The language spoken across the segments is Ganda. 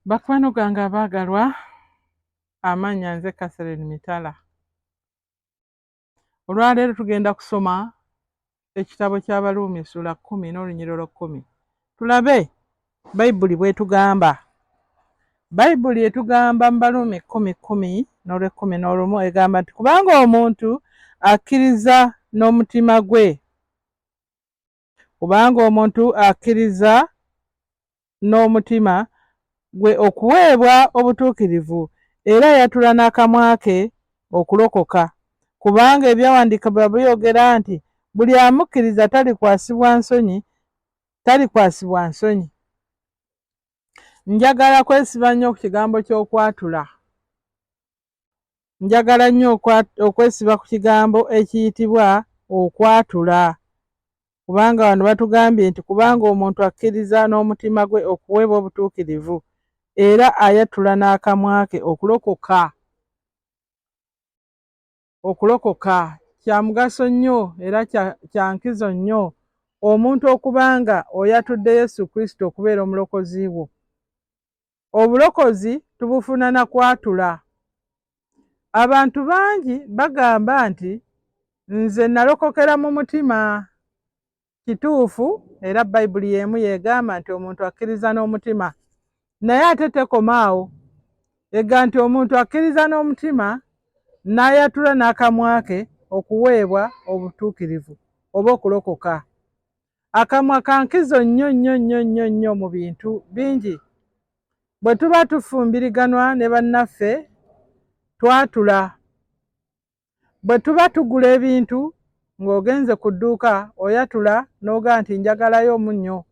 Bakwano gange abaagalwa, amannya nze Catherine Mitala. Olwaleero tugenda kusoma ekitabo ky'Abaruumi essuula 10 n'olunyiriri olw'ekkumi. Tulabe Bayibuli bw'etugamba. Bayibuli etugamba mu Baruumi kkumi kkumi n'olw'ekkumi n'olumu egamba nti kubanga omuntu akkiriza n'omutima gwe, kubanga omuntu akkiriza n'omutima gwe okuweebwa obutuukirivu, era ayatula n'akamwa ke okulokoka. Kubanga ebyawandiikibwa byogera nti buli amukkiriza talikwasibwa nsonyi, talikwasibwa nsonyi. Njagala kwesiba nnyo ku kigambo ky'okwatula. Njagala nnyo okwesiba ku kigambo ekiyitibwa okwatula, kubanga wano batugambye nti kubanga omuntu akkiriza n'omutima gwe okuweebwa obutuukirivu, era ayatula n'akamwa ke okulokoka. Okulokoka kya mugaso nnyo era kya nkizo nnyo omuntu okuba nga oyatudde Yesu Kristo okubeera omulokozi wo. Obulokozi tubufuna na kwatula. Abantu bangi bagamba nti nze nalokokera mu mutima. Kituufu, era Bayibuli y'emu y'egamba nti omuntu akkiriza n'omutima. Naye ate tekoma awo. Ega nti omuntu akkiriza n'omutima n'ayatula n'akamwa ke okuweebwa obutuukirivu oba okulokoka. Akamwa ka nkizo nnyo nnyo nnyo nnyo nnyo mu bintu bingi. Bwe tuba tufumbiriganwa ne bannaffe, twatula. Bwe tuba tugula ebintu ng'ogenze ku dduuka oyatula n'ogaa nti njagalayo omunnyo.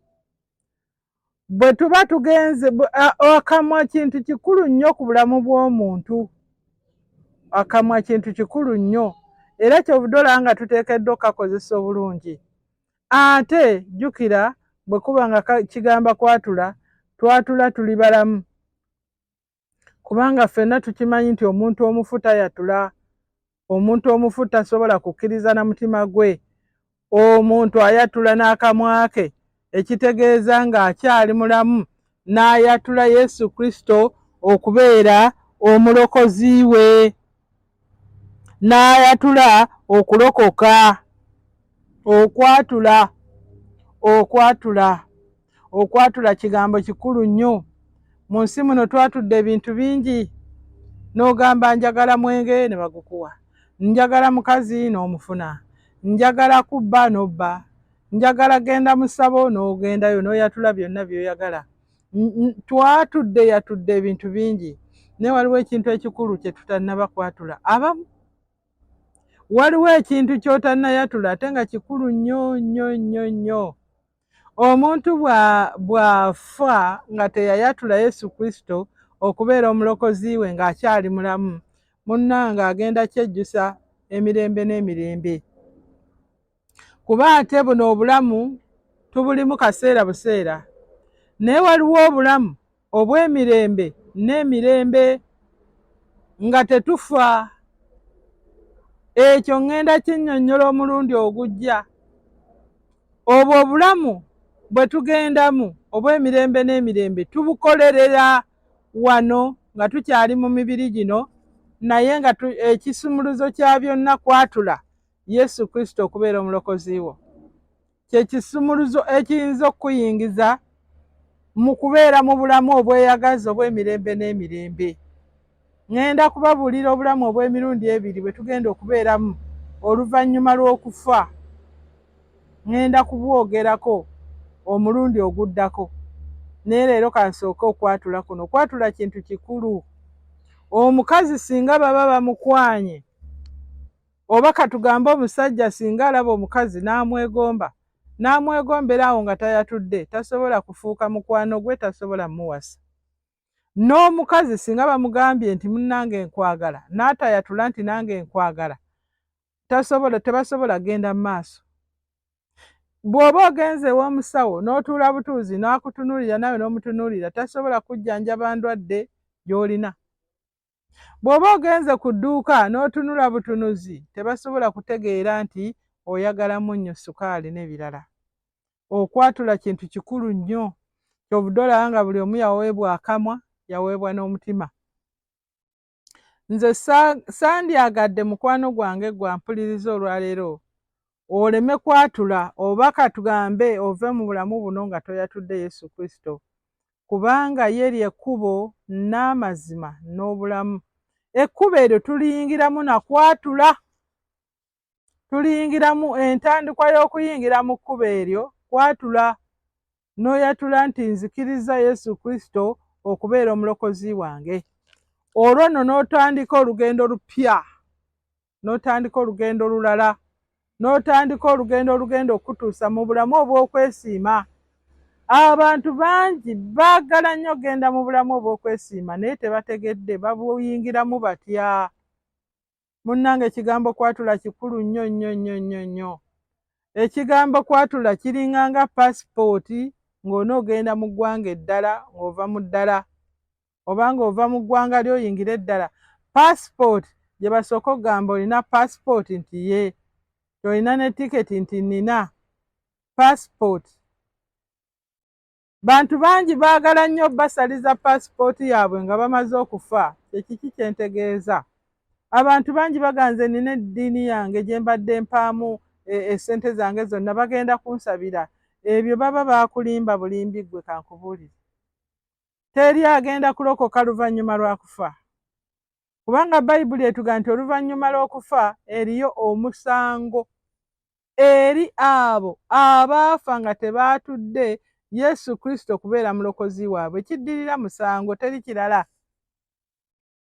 Bwe tuba tugenze, akamwa kintu kikulu nnyo ku bulamu bw'omuntu. Akamwa kintu kikulu nnyo era kyovudde olaba nga tuteekeddwa okukakozesa obulungi. Ate jjukira bwe kuba nga kigamba kwatula, twatula tuli balamu. Kubanga ffenna tukimanyi nti omuntu omufu tayatula, omuntu omufu tasobola kukkiriza na mutima gwe. Omuntu ayatula n'akamwa ke, ekitegeeza ng'akyali mulamu, n'ayatula Yesu Kristo okubeera omulokozi we, n'ayatula okulokoka, okwatula, okwatula. Okwatula kigambo kikulu nnyo. Mu nsi muno twatudde ebintu bingi, n'ogamba njagala mwenge ne bagukuwa, njagala mukazi n'omufuna, njagala kubba n'obba, njagala genda mu ssabo n'ogendayo n'oyatula byonna by'oyagala. Twatudde yatudde ebintu bingi, naye waliwo ekintu ekikulu kye tutannaba kwatula abamu. Waliwo ekintu ky'otannayatula ate nga kikulu nnyo nnyo nnyo nnyo. Omuntu bw'afa nga teyayatula Yesu Kristo okubeera omulokozi we ng'akyali mulamu, munnange agenda kyejjusa emirembe n'emirembe. Kuba ate buno obulamu tubulimu kaseera buseera, naye waliwo obulamu obw'emirembe n'emirembe nga tetufa. Ekyo ŋŋenda kinnyonnyola omulundi ogujja. Obwo obulamu bwe tugendamu obw'emirembe n'emirembe tubukolerera wano nga tukyali mu mibiri gino, naye nga ekisumuluzo kya byonna kwatula Yesu Kristo okubeera omulokozi wo. Kye kisumuluzo ekiyinza okukuyingiza mu kubeera mu bulamu obweyagaza obw'emirembe n'emirembe. Ŋŋenda kubabuulira obulamu obw'emirundi ebiri bwe tugenda okubeeramu oluvannyuma lw'okufa. Ŋŋenda kubwogerako omulundi oguddako. Naye leero kansooke okwatula kuno. Okwatula kintu kikulu. Omukazi singa baba bamukwanye, oba katugambe omusajja singa alaba omukazi n'amwegomba, n'amwegombera awo nga tayatudde, tasobola kufuuka mukwano gwe, tasobola mmuwasa. N'omukazi singa bamugambye nti munnange nkwagala, n'atayatula nti nange nkwagala, tasobola, tebasobola kugenda mu maaso. Bw'oba ogenze ew'omusawo n'otuula butuuzi n'akutunuulira naawe n'omutunuulira, tasobola kujjanjaba ndwadde gy'olina. Bw'oba ogenze ku dduuka n'otunula butunuzi, tebasobola kutegeera nti oyagala munnyo, ssukaali n'ebirala. Okwatula kintu kikulu nnyo. Ky'ovudde olaba nga buli omu yaweebwa akamwa yaweebwa n'omutima. Nze sandyagadde mukwano gwange gwampuliriza olwaleero oleme kwatula oba katugambe ove mu bulamu buno nga toyatudde Yesu Kristo, kubanga ye ly'ekkubo n'amazima n'obulamu. Ekkubo eryo tuliyingiramu na kwatula, tuliyingiramu entandikwa y'okuyingira mu kkubo eryo kwatula, n'oyatula nti nzikiriza Yesu Kristo okubeera omulokozi wange. Olwo nno n'otandika olugendo lupya, n'otandika olugendo olulala, n'otandika olugendo olugenda okukutuusa mu bulamu obw'okwesiima. Abantu bangi baagala nnyo okugenda mu bulamu obw'okwesiima naye tebategedde babuyingiramu batya. Munnange ekigambo kwatula kikulu nnyo nnyo nnyo nnyo nnyo. Ekigambo kwatula kiringa nga pasipooti ng'onoogenda mu ggwanga eddala ng'ova mu ddala oba ng'ova mu ggwanga lyo oyingire eddala. Pasipooti gye basooka okugamba olina pasipooti nti ye, olina ne tiketi nti nnina pasipooti. Bantu bangi baagala nnyo basaliza paasipooti yaabwe nga bamaze okufa. Kye kiki kye ntegeeza? Abantu bangi baganze nina eddiini yange gye mbadde mpaamu essente zange zonna bagenda kunsabira. Ebyo baba baakulimba bulimbi ggwe kankubuulire. Teri agenda kulokoka luvannyuma lwa kufa. Kubanga Bayibuli etugamba nti oluvannyuma lw'okufa eriyo omusango eri abo abaafa nga tebaatudde Yesu Kristo kubeera mulokozi waabwe. Kiddirira musango, teri kirala.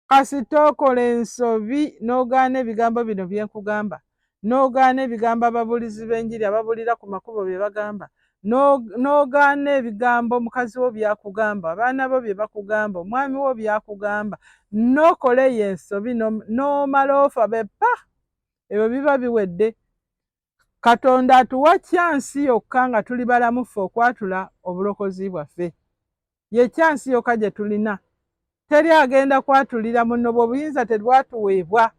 Kasita okola ensobi n'ogaana ebigambo bino bye nkugamba, n'ogaana ebigambo ababuulizi b'enjiri ababuulira ku makubo bye bagamba, n'ogaana ebigambo mukazi wo by'akugamba, abaana bo bye bakugamba, omwami wo by'akugamba, n'okola eyo ensobi n'omala ofa be pa, ebyo biba biwedde. Katonda atuwa kyansi yokka nga tuli balamu ffe okwatula obulokozi bwaffe. Ye kyansi yokka gye tulina. Teri agenda kwatulira munno bwe obuyinza tebwatuweebwa.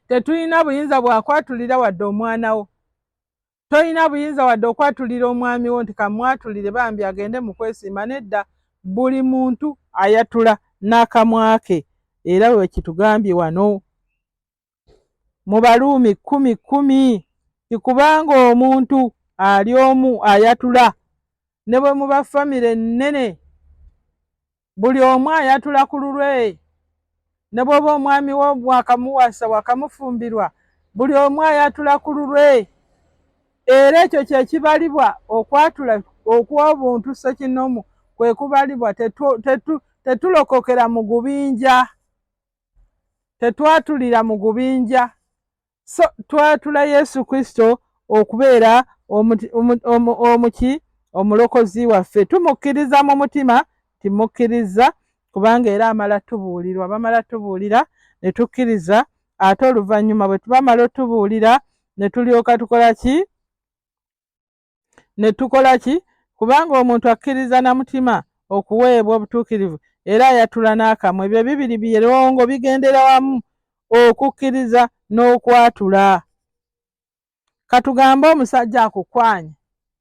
Tetulina buyinza bwa kwatulira wadde omwana wo. Tolina buyinza wadde okwatulira omwami wo nti kamwatulire bambi agende mu kwesiima. Nedda, buli muntu ayatula n'akamwa ke era bwe kitugambye wano mu Baruumi 10:10 nti kubanga omuntu ali omu ayatula ne bwe muba famire nnene buli omu ayatula ku lulwe, ne bw'oba omwami wo wakamuwasa wakamufumbirwa buli omu ayatula ku lulwe. Era ekyo kye kibalibwa okwatula okw'obuntu ssekinoomu kwe kubalibwa. Tetulokokera mu gubinja, tetwatulira mu gubinja, so twatula Yesu Kristo okubeera omuki omulokozi waffe. Tumukkiriza mu mutima, timukkiriza kubanga era amala tubuulirwa, bamala tubuulira ne tukkiriza, ate oluvannyuma bwe tubamala otubuulira ne tulyoka tukola ki? Ne tukola ki? Kubanga omuntu akkiriza na mutima okuweebwa obutuukirivu, era ayatula n'akamwa. Ebyo bibiri birongo bigendera wamu, okukkiriza n'okwatula. Katugambe omusajja akukwanye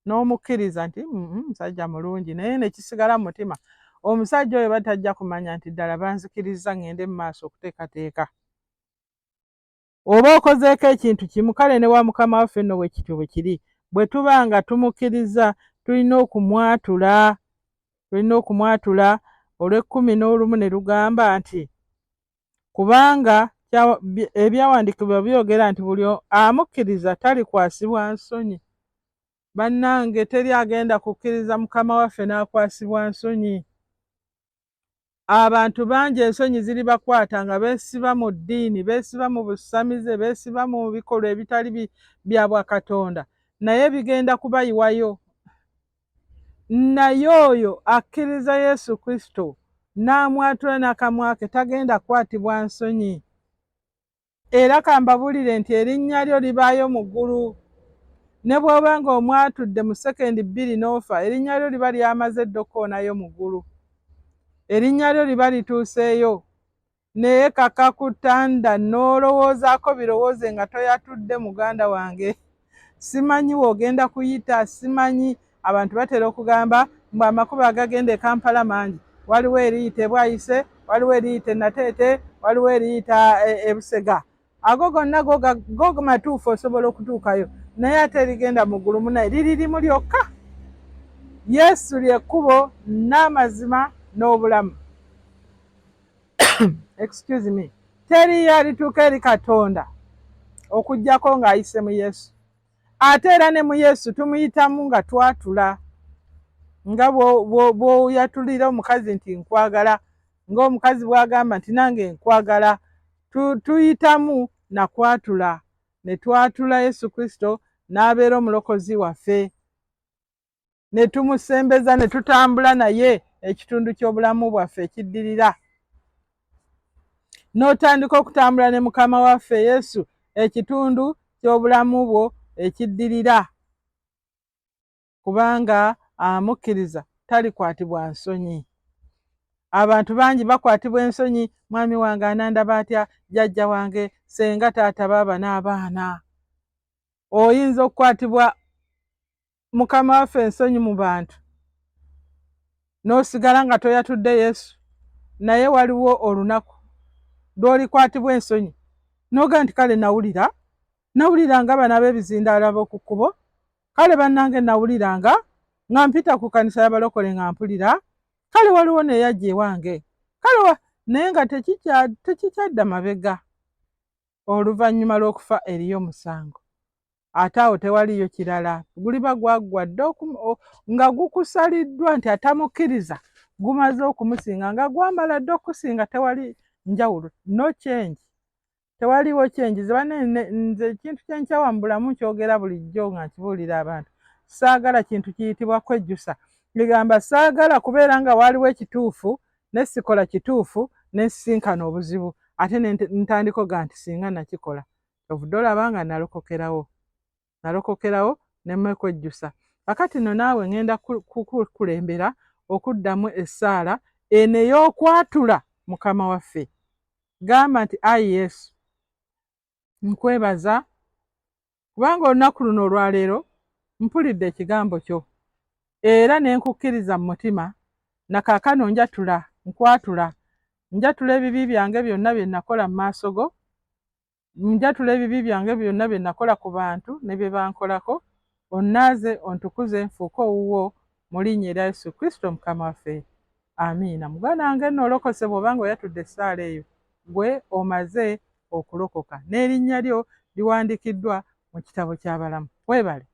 n'omukkiriza nti musajja mulungi, naye ne kisigala mu mutima, omusajja oyo batajja kumanya nti ddala banzikirizza ŋŋende mu maaso okuteekateeka. Oba okozeeko ekintu kimu, kale ne wa Mukama waffe nno bwe kityo bwe kiri. Bwe tuba nga tumukkiriza, tulina okumwatula. Tulina okumwatula. Olw'ekkumi n'olumu ne lugamba nti, kubanga ebyawandiikibwa byogera nti buli amukkiriza talikwasibwa nsonyi. Bannange, teri agenda kukkiriza Mukama waffe n'akwasibwa nsonyi. Abantu bangi ensonyi ziribakwata nga beesiba mu ddiini, beesiba mu busamize, beesiba mu bikolwa ebitali bya bwakatonda, naye bigenda kubayiwayo. Naye oyo akkiriza Yesu Kristo n'amwatula n'akamwa ke tagenda kukwatibwa nsonyi. Era kambabuulire nti erinnya lyo libaayo mu ggulu. Ne bw'oba ng'omwatudde mu sekendi bbiri n'ofa, erinnya lyo liba lyamaze dda okukoonayo mu ggulu. Erinnya lyo liba lituuseeyo. Naye kakakutanda n'olowoozaako birowooze nga toyatudde muganda wange. Simanyi w'ogenda kuyita, simanyi. Abantu batera okugamba mbu amakubo agagenda e Kampala mangi. Waliwo eriyita eBwayise, waliwo eriyita eNateete, waliwo eriyita eBusega. Ago gonna go matuufu, osobola okutuukayo, naye ate erigenda mu ggulu munaye liri limu lyokka. Yesu lyekkubo n'amazima n'obulamu. Excuse me. Teriyo alituuka eri Katonda okuggyako ng'ayise mu Yesu. Ate era ne mu Yesu tumuyitamu nga twatula, nga bw'oyatulira omukazi nti nkwagala, ng'omukazi bw'agamba nti nange nkwagala. Tuyitamu nakwatula, ne twatula Yesu Kristo n'abeera omulokozi waffe, ne tumusembeza, ne tutambula naye ekitundu ky'obulamu bwaffe ekiddirira. N'otandika okutambula ne Mukama waffe Yesu ekitundu ky'obulamu bwo ekiddirira, kubanga amukkiriza talikwatibwa nsonyi. Abantu bangi bakwatibwa ensonyi. Mwami wange anandaba atya? Jjajja wange, senga, taata, baaba n'abaana. Oyinza okukwatibwa Mukama waffe ensonyi mu bantu n'osigala nga toyatudde Yesu, naye waliwo olunaku lw'olikwatibwa ensonyi n'oga nti kale nawulira, nawulira nga bano ab'ebizindaalo ab'oku kkubo, kale bannange nawulira nga mpita ku kanisa y'abalokole nga mpulira, kale waliwo neyajja ewange, kale naye nga tekikyadda mabega. Oluvannyuma lw'okufa eriyo omusango, ate awo tewaliyo kirala, guliba gwaggwa dda nga gukusaliddwa nti atamukkiriza gumaze okumusinga, nga gwamala dda okusinga. Tewali njawulo, no change, tewaliwo change. Nze ekintu kyenkyawa mu bulamu nkyogera bulijjo nga nkibuulira abantu, saagala kintu kiyitibwa kwejjusa. Ngigamba saagala kubeera nga waaliwo ekituufu ne sikola kituufu, ne nsisinkana obuzibu, ate ntandika oga nti singa nakikola. Ovudde olaba nga nalokokerawo, nalokokerawo nemme kwejjusa. Kakati no naawe ŋŋenda kukulembera okuddamu essaala eno ey'okwatula Mukama waffe. Gamba nti, ayi Yesu, nkwebaza kubanga olunaku luno olwaleero mpulidde ekigambo kyo era ne nkukkiriza mu mutima. Na kaakano njatula, nkwatula, njatula ebibi byange byonna bye nakola mu maaso go, njatula ebibi byange byonna bye nakola ku bantu ne bye bankolako. Onnaaze, ontukuze, nfuuke owuwo mu linnya erya Yesu Kristo Mukama waffe, amiina. Muganda wange nno olokose bw'obanga oyatudde essaala eyo. Gwe omaze okulokoka n'erinnya lyo liwandiikiddwa mu kitabo ky'abalamu. Weebale.